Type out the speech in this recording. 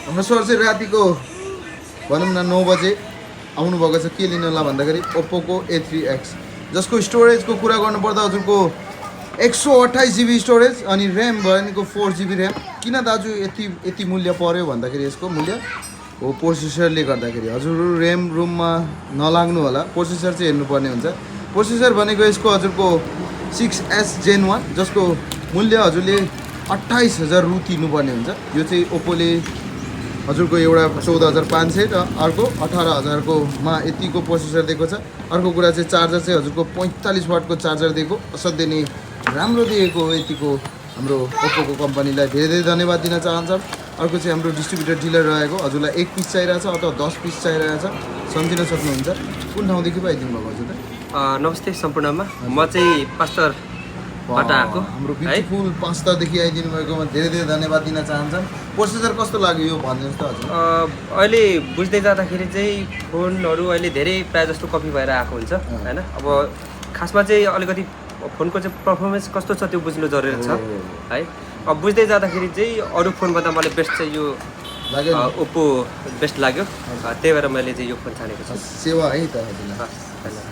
हाम्रो सर चाहिँ रातिको भनौँ न 9 बजे आउनुभएको छ। के लिनु होला भन्दाखेरि ओप्पोको A3X, जसको स्टोरेजको कुरा गर्नुपर्दा हजुरको 128 GB स्टोरेज अनि ऱ्याम भनेको 4 GB ऱ्याम। किन दाजु यति मूल्य पर्यो भन्दाखेरि यसको मूल्य हो प्रोसेसरले गर्दाखेरि। हजुर ऱ्याम रुममा नलाग्नु होला, प्रोसेसर चाहिँ हेर्नुपर्ने हुन्छ। प्रोसेसर भनेको यसको हजुरको 6S Gen 1, जसको मूल्य हजुरले 28,000 रु तिर्नुपर्ने हुन्छ। यो चाहिँ ओप्पोले हजुरको एउटा 14,500 र अर्को 18,000 मा यतिको प्रोसेसर दिएको छ। अर्को कुरा चाहिँ चार्जर चाहिँ हजुरको 45 वाटको चार्जर दिएको, असाध्यै नै राम्रो दिएको हो। यतिको हाम्रो ओप्पोको कम्पनीलाई धेरै धेरै धन्यवाद दिन चाहन्छ। अर्को चाहिँ हाम्रो डिस्ट्रिब्युटर डिलर रहेको, हजुरलाई 1 पिस चाहिरहेछ अथवा 10 पिस चाहिरहेछ सम्झिन सक्नुहुन्छ। कुन ठाउँदेखि पो आइदिनु भएको हजुर? नमस्ते सम्पूर्णमा, म चाहिँ पास्टरबाट आएको। हाम्रो ब्युटिफुल पास्टरदेखि आइदिनु भएकोमा धेरै धेरै धन्यवाद दिन चाहन्छन्। प्रोसेसर कस्तो लाग्यो यो भनिदिनुहोस् त हजुर। अहिले बुझ्दै जाँदाखेरि चाहिँ फोनहरू अहिले धेरै प्रायः जस्तो कपी भएर आएको हुन्छ होइन। अब खासमा चाहिँ अलिकति फोनको चाहिँ पर्फर्मेन्स कस्तो छ त्यो बुझ्नु जरुरी छ है। अब बुझ्दै जाँदाखेरि चाहिँ अरू फोनभन्दा मलाई बेस्ट चाहिँ यो ओप्पो बेस्ट लाग्यो, त्यही भएर मैले चाहिँ यो फोन छानेको छु। सेवा है त हजुरलाई।